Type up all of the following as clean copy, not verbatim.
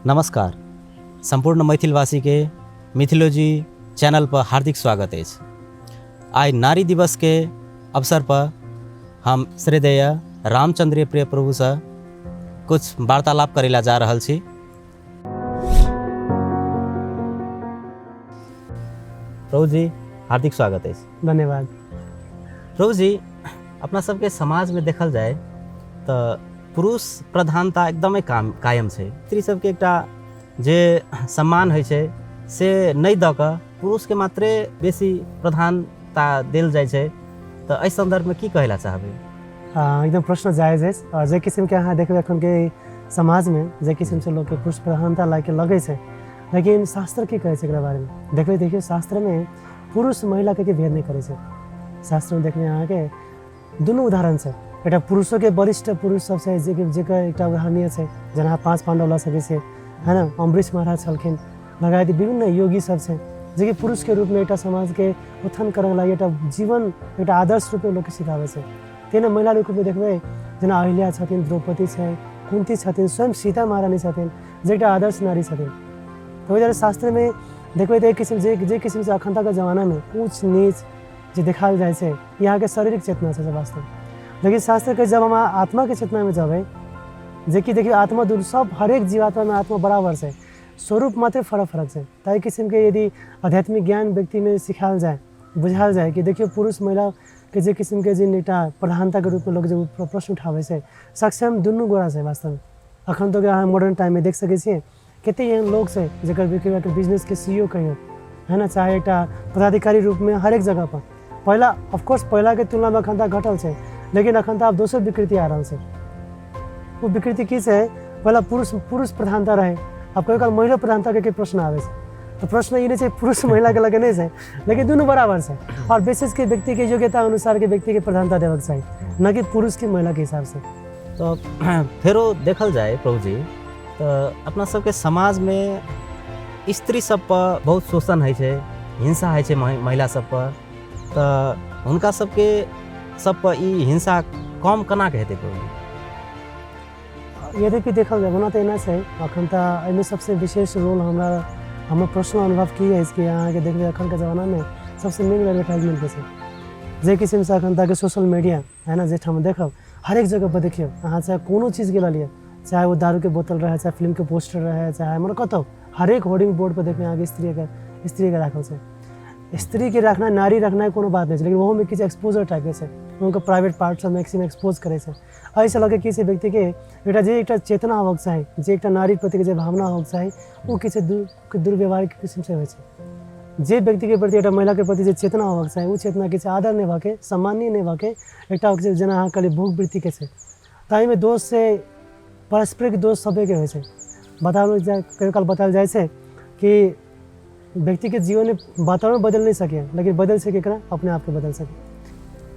नमस्कार। सम्पूर्ण मैथिलवासीके मिथिलोजी चैनल पर हार्दिक स्वागत अछि। आइ नारी दिवसके अवसर पर हम श्रीदेय रामचंद्र प्रिय प्रभुसँ कुछ वार्तालाप करै ला जा रहल छी। प्रभु जी, हार्दिक स्वागत अछि। धन्यवाद। प्रभु जी, अपना सबके समाजमे देखल जाय तऽ पुरुष प्रधानता एकदमै कायम छै। स्त्री सबके एकटा जे सम्मान होइ छै से नहि दऽ कऽ पुरुषके मात्रे बेसी प्रधानता देल जाइ छै, तऽ एहि सन्दर्भमे की कहै लए चाहबै? एकदम प्रश्न जायज अछि। आओर जे किसिमके अहाँ देखबै एखनके समाजमे जे किसिमसँ लोकके पुरुष प्रधानता लाइके लगै छै, लेकिन शास्त्र की कहै छै एकरा बारेमे देखबै। देखियौ, शास्त्रमे पुरुष महिलाके भेद नहि करै छै। शास्त्रमे देखबै अहाँके दुनू उदाहरण छै। एकटा पुरुषोके वरिष्ठ पुरुष सब छै जे जेकर एकटा उदाहरणीय छै, जेना 5 पाण्डव लऽ सकै छियै, है ने, अम्बरीश महाराज छलखिन, लगायत विभिन्न योगी सब छै जेकि पुरुषके रूपमे एकटा समाजके उत्थान करैके लागि एकटा जीवन एकटा आदर्श रूपमे लोकके सिखाबै छै। तहिना महिला रूपमे देखबै जेना अहिल्या छथिन, द्रौपदी छै, कुन्ती छथिन, स्वयं सीता महारानी छथिन, जे एकटा आदर्श नारी छथिन। तऽ ओहि दुआरे शास्त्रमे देखबै तऽ एक किसिम जे जे किसिमसँ अखन तकके जमानामे ऊँच नीच जे देखायल जाइ छै, ई अहाँके शारीरिक चेतना छै वास्तव। लेकिन शास्त्रके जब हम आत्माके चेतनामे जेबै, जेकि देखियौ आत्मा दुनू सब हरेक जीवात्मामे आत्मा बराबर छै, स्वरूप मात्रै फरक फरक छै। ताहि किसिमके यदि आध्यात्मिक ज्ञान व्यक्तिमे सिखायल जाय, बुझायल जाय कि देखियौ पुरुष महिलाके जे किसिमके जे एकटा प्रधानताके रूपमे लोक जे प्रश्न उठाबै छै, सक्षम दुनू गोरा छै वास्तवमे। अखन तक अहाँ मॉडर्न टाइममे देख सकै छियै कते एहन लोक छै जकर बिजनेसके सी ओ कहियौ, है ने, चाहे एकटा पदाधिकारी रूपमे हरेक जगहपर। पहिला ऑफकोर्स पहिलाके तुलनामे अखन तक घटल छै, लेकिन अखन तऽ आब दोसर विकृति आ रहल छै। ओ विकृति की छै? पहिला पुरुष पुरुष प्रधानता रहै, आब कहियो काल महिला प्रधानताके प्रश्न आबै छै। तऽ प्रश्न ई नहि छै पुरुष महिलाके लऽ कऽ नहि छै, लेकिन दुनू बराबर छै। आओर विशेषके व्यक्तिके योग्यता अनुसारके व्यक्तिके प्रधानता देबऽके चाही, न कि पुरुषके महिलाके हिसाबसँ। तऽ फेरो देखल जाय प्रभुजी तऽ अपना सबके समाजमे स्त्री सब पर बहुत शोषण होइ छै, हिंसा होइ छै महिला सब पर, तऽ हुनका सबके सब पर ई हिंसा कम केना के हेतै प्रभुजी? यद्यपि देखल जाय ओना तऽ एना छै, अखन तऽ एहिमे सबसँ विशेष रोल हमरा हमर पर्सनल अनुभव की अछि कि अहाँके देखबै अखनके जमानामे सबसँ मेन एडवर्टाइजमेंटके छै। जे किसिमसँ अखन तक सोशल मीडिया है ने, जाहिठाम देखब हरेक जगहपर देखियौ अहाँ, चाहे कोनो चीजके लऽ लिअ, चाहे ओ दारूके बोतल रहै, चाहे फिल्मके पोस्टर रहै, चाहे मतलब कतहु हरेक होर्डिंग बोर्डपर देखबै अहाँके स्त्रीके स्त्रीके राखल छै। स्त्रीके रखनाइ, नारी रखनाइ कोनो बात नहि छै, लेकिन ओहोमे किछु एक्सपोजर टाइपके छै, हुनकर प्राइवेट पार्ट सब मैक्सिमम एक्सपोज करै छै। एहिसँ लऽ कऽ की छै, व्यक्तिके एकटा जे एकटा चेतना होबऽके चाही, जे एकटा नारी प्रतिके जे भावना होबऽके चाही, ओ किछु दुर्व्यवहारके किसिमसँ होइ छै। जे व्यक्तिके प्रति एकटा महिलाके प्रति जे चेतना होबऽके चाही, ओ चेतना किछु आदर नहि भऽ कऽ, सम्माननीय नहि भऽ कऽ एकटा जेना अहाँ कहलियै भोगवृत्तिके छै, ताहिमे दोष छै, पारस्परिक दोष सभेके होइ छै। बताओल जाइ, कहियो काल बतायल जाइ छै कि व्यक्तिके जीवनमे वातावरण बदलि नहि सकैए, लेकिन बदलि सकै एकरा अपने आपके बदलि सकै।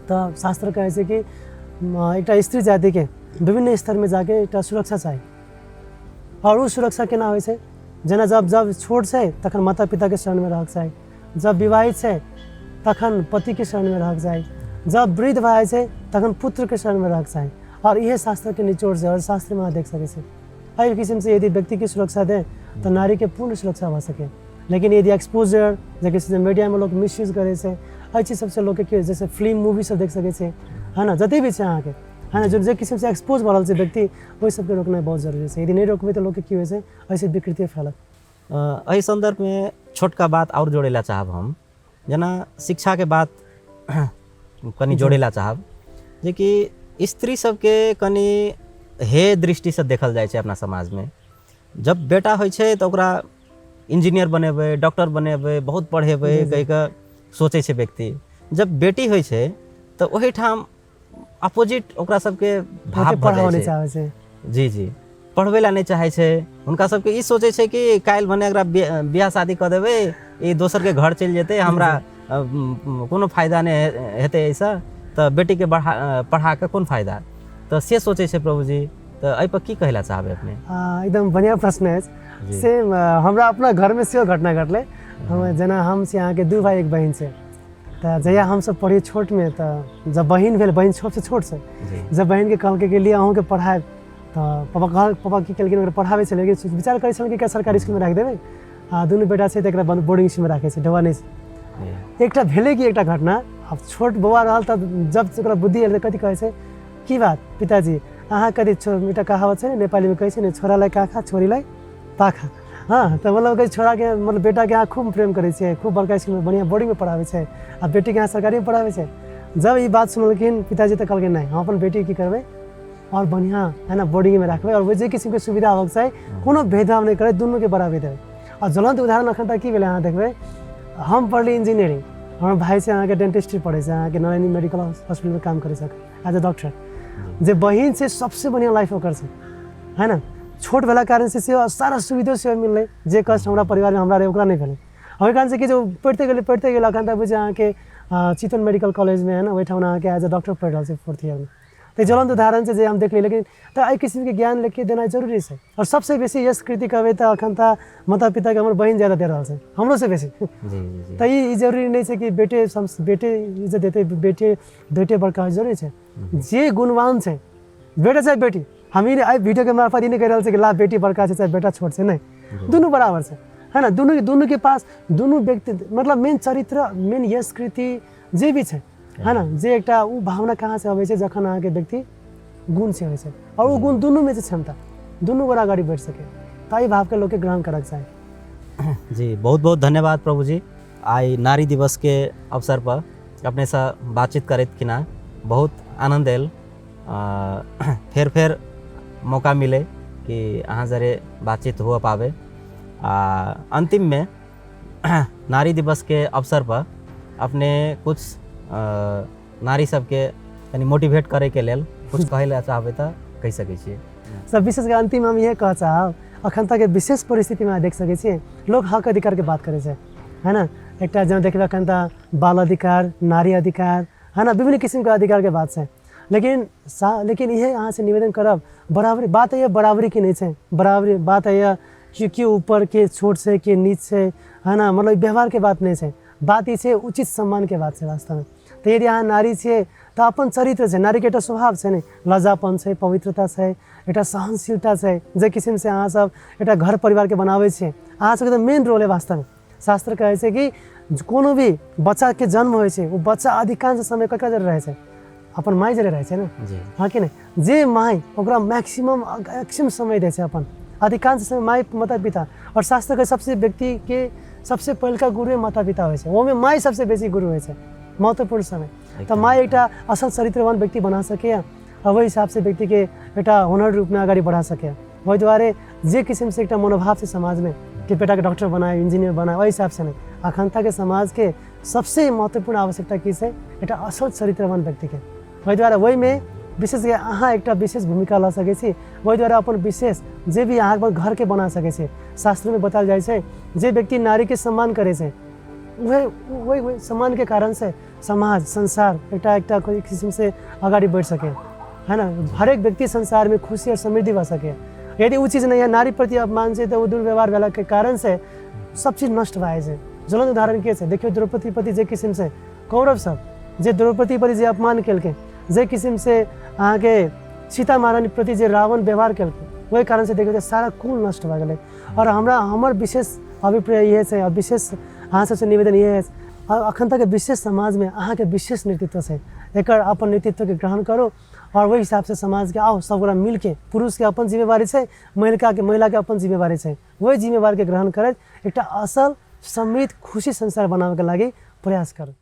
तऽ शास्त्र कहै छै कि एकटा स्त्री जातिके विभिन्न स्तरमे जाके एकटा सुरक्षा चाही। आओर ओ सुरक्षा केना होइ छै? जेना जब जब छोट छै तखन माता पिताके शरणमे रहक चाही, जब विवाहित छै तखन पतिके शरणमे रहक चाही, जब वृद्ध भए जाइ छै तखन पुत्रके शरणमे रहक चाही। आओर इहे शास्त्रके निचोड़ छै, आओर शास्त्रमे अहाँ देख सकै छी। एहि किसिमसँ यदि व्यक्तिके सुरक्षा दे तऽ नारीके पूर्ण सुरक्षा भऽ सकै। लेकिन यदि एक्सपोजर जे किसिमसँ मीडियामे लोक मिसयूज करै छै, एहि चीज सबसँ लोकके की जैसे फिल्म मूवी सब देख सकै छै, है ने, जते भी छै अहाँके, है ने, जे किसिमसँ एक्सपोज भऽ रहल छै व्यक्ति, ओहि सबके रोकनाइ बहुत जरूरी छै। यदि नहि रोकबै तऽ लोकके की होइ छै, एहिसँ विकृति फैलत। एहि सन्दर्भमे छोटका बात आओर जोड़ै लए चाहब हम, जेना शिक्षाके बात कनि जोड़ै लए चाहब जेकि स्त्री सबके कनि हेय दृष्टिसँ देखल जाइ छै अपना समाजमे। जब बेटा होइ छै तऽ ओकरा इंजीनियर बनेबै, डॉक्टर बनेबै, बहुत पढ़ेबै कहि कऽ सोचै छै व्यक्ति। जब बेटी होइ छै तऽ ओहिठाम अपोजिट ओकरा सबके भाव भऽ जाइ छै। चाहै छै। जी जी, पढ़बै लए नहि चाहै छै। हुनका सबके ई सोचै छै कि काल्हि भने एकरा बियाह शादी कऽ देबै, ई दोसरके घर चलि जेतै, हमरा कोनो फायदा नहि हेतै एहिसँ, तऽ बेटीके पढ़ा कऽ कोन फायदा, तऽ से सोचै छै प्रभुजी। तऽ एहिपर की कहै लए चाहबै अपने? एकदम बढ़िआँ प्रश्न अछि। सेम हमरा अपना घरमे सेहो घटना घटलै। हम जेना हम छी अहाँके 2 भाइ 1 बहिन छै, तऽ जहिया हमसब पढ़ियै छोटमे, तऽ जब बहिन भेल, बहिन सबसँ छोट छै, जब बहिनके कहलकै कि लिअ अहूँके पढ़ायब, तऽ पापा कहल, पापा की केलखिन, ओकरा पढ़ाबै छलै, लेकिन विचार करै छलखिन कि सरकारी इसकुलमे राखि देबै आ दुनू बेटा छै तऽ एकरा बोर्डिंग इसकुलमे राखै छै, ढौआ नहि छै। एकटा भेलै कि एकटा घटना, आब छोट बौआ रहल तऽ जब ओकरा बुद्धि एलै तऽ कथी कहै छै, की बात पिताजी अहाँ कथी एकटा कहावत छै ने नेपालीमे, कहै छै ने छोरालाई काखा छोरीलाई पाखा। हँ, तऽ मतलब कहै छोराके मतलब बेटाके अहाँ खूब प्रेम करै छियै, खूब बड़का इसकुलमे बढ़िआँ बोर्डिंगमे पढ़ाबै छै आ बेटीके अहाँ सरकारीमे पढ़ाबै छै। जब ई बात सुनलखिन पिताजी तऽ कहलखिन नहि, हम अपन बेटीके की करबै आओर बढ़िआँ है ने बोर्डिंगमे राखबै आओर जे किसिमके सुविधा होबक चाही कोनो भेदभाव नहि करै, दुनूके बराबरी देबै। आओर ज्वलंत उदाहरण एखन तक की भेलै अहाँ देखबै, हम पढ़ली इंजीनियरिंग, हमर भाइ छै अहाँके डेंटिस्ट्री पढ़ै छै, अहाँके नारायणी मेडिकल हॉस्पिटलमे काम करै छै एज ए डॉक्टर। जे बहिन छै सबसँ बढ़िआँ लाइफ ओकर छै है ने, छोट भेला कारणसँ सेहो सारा सुविधो सेहो मिललै, जे कष्ट हमरा परिवारमे हमरा रहै ओकरा नहि भेलै। ओहि कारणसँ कि जे ओ पढ़िते गेलै पढ़िते गेलै, एखन तक बुझियौ अहाँके चितवन मेडिकल कॉलेजमे है ने ओहिठाम अहाँके एज ए डॉक्टर पढ़ि रहल छै फोर्थ ईयरमे। तऽ ज्वलंत उदाहरण छै जे हम देखलियै। लेकिन तऽ एहि किसिमके ज्ञान लोकके देनाइ जरूरी छै। आओर सबसँ बेसी यश कृति कहबै तऽ एखन तऽ माता पिताके हमर बहिन ज्यादा दे रहल छै हमरोसँ बेसी। तऽ ई जरूरी नहि छै कि बेटे बेटे इज्जत देतै, बेटे बेटे बड़का होइ, जरूरी छै जे गुणवान छै बेटा चाहे बेटी। हम ई एहि वीडियोके मार्फत ई नहि कहि रहल छी कि ला बेटी बड़का छै चाहे बेटा छोट छै, नहि, दुनू बराबर छै है ने। दुनू दुनूके पास दुनू व्यक्ति मतलब मेन चरित्र मेन यश कृति जे भी छै है ने, जे एकटा ओ भावना कहाँसँ अबै छै जखन अहाँके व्यक्ति गुण से होइ छै आओर ओ गुण दुनूमे छै क्षमता, दुनू गोरा अगाडि बढ़ि सकै, तऽ एहि भावके लोकके ग्रहण करऽके चाही। जी बहुत बहुत धन्यवाद प्रभुजी, आइ नारी दिवसके अवसर पर अपनेसँ बातचीत करैत किना बहुत आनन्द आयल। फेर फेर मौका मिले कि अहाँ जरे बातचीत हुअ पाबै। आ अन्तिममे नारी दिवसके अवसर पर अपने कुछ नारी सबके कनि मोटिवेट करैके लेल कुछ कहै लए चाहबै तऽ कहि सकै छियै। सब विशेष कऽ अन्तिम हम इएह कहऽ चाहब, अखन तक विशेष परिस्थितिमे देख सकै छियै लोक हक अधिकारके बात करै छै है ने। एकटा जँ देखबै अखन तऽ बाल अधिकार, नारी अधिकार है ने, विभिन्न किसिमके अधिकारके बात छै, लेकिन लेकिन इएह अहाँसँ निवेदन करब, बराबरी बात यऽ बराबरीके नहि छै, बराबरी बात यऽ कि के ऊपर के छोट छै के नीच छै है ने, मतलब व्यवहारके बात नहि छै, बात ई छै उचित सम्मानके बात छै वास्तवमे। तऽ यदि अहाँ नारी छियै तऽ अपन चरित्र छै, नारीके एकटा स्वभाव छै ने, लज्जापन छै, पवित्रता छै, एकटा सहनशीलता छै, जे किसिमसँ अहाँसब एकटा घर परिवारके बनाबै छियै, अहाँ सबके तऽ मेन रोल है वास्तवमे। शास्त्र कहै छै कि कोनो भी बच्चाके जन्म होइ छै ओ बच्चा अधिकांश समय ककरा जरे रहै छै, अपन माय जरे रहै छै ने, हँ कि नहि। जे माय ओकरा मैक्सिमम मैक्सिमम समय दै छै अपन अधिकांश समय माय माता पिता। आओर शास्त्रके सबसे व्यक्तिके सबसे पहिलका गुरुए माता पिता होइ छै, ओहिमे माय सबसे बेसी गुरु होइ छै, महत्वपूर्ण समय। तऽ माय एकटा असल चरित्रवान व्यक्ति बना सकैए आओर ओहि हिसाबसँ व्यक्तिके एकटा हुनर रूपमे अगाडि बढ़ा सकैए। ओहि दुआरे जे किसिमसँ एकटा मनोभाव छै समाजमे कि बेटाके डॉक्टर बनाए इन्जिनियर बनाए, ओहि हिसाबसँ नहि, अखन तकके समाजके सबसे महत्वपूर्ण आवश्यकता की छै, एकटा असल चरित्रवान व्यक्तिके। ओहि दुआरे ओहिमे विशेष गरी अहाँ एकटा विशेष भूमिका लऽ सकै छी, ओहि दुआरे अपन विशेष जे भी अहाँ अपन घरके बना सकै छी। शास्त्रमे बतायल जाइ छै जे व्यक्ति नारीके सम्मान करै छै वह वही वही सम्मानके कारणसँ समाज संसार एकटा एकटा कोइ किसिमसँ अगाडि बढ़ि सके है ना, हरेक व्यक्ति संसारमे खुशी आओर समृद्धि भऽ सके। यदि ओ चीज नहि है, नारी प्रति अपमान छै तऽ ओ दुर्व्यवहार भेलाके कारणसँ सब चीज नष्ट भए जाइ छै। ज्वलंत उदाहरण के छै, देखियौ द्रौपदी प्रति जे किसिमसँ कौरव सब जे द्रौपदी प्रति जे अपमान केलकै, जे किसिमसँ अहाँके सीता महारानी प्रति जे रावण व्यवहार केलकै, ओहि कारणसँ देखियौ तऽ सारा कुल नष्ट भए गेलै। आओर हमरा हमर विशेष अभिप्राय इएह छै आओर विशेष अहाँ सबसँ निवेदन इएह अछि, अखन तक विशेष समाजमे अहाँके विशेष नेतृत्व छै, एकर अपन नेतृत्वके ग्रहण करू आओर ओहि हिसाबसँ समाजके आउ सब गोटा मिलके, पुरुषके अपन जिम्मेवारी छै, महिलाके महिलाके अपन जिम्मेवारी छै, ओहि जिम्मेवारीके ग्रहण करैत एकटा असल समृद्ध खुशी संसार बनाबैके लागि प्रयास करू।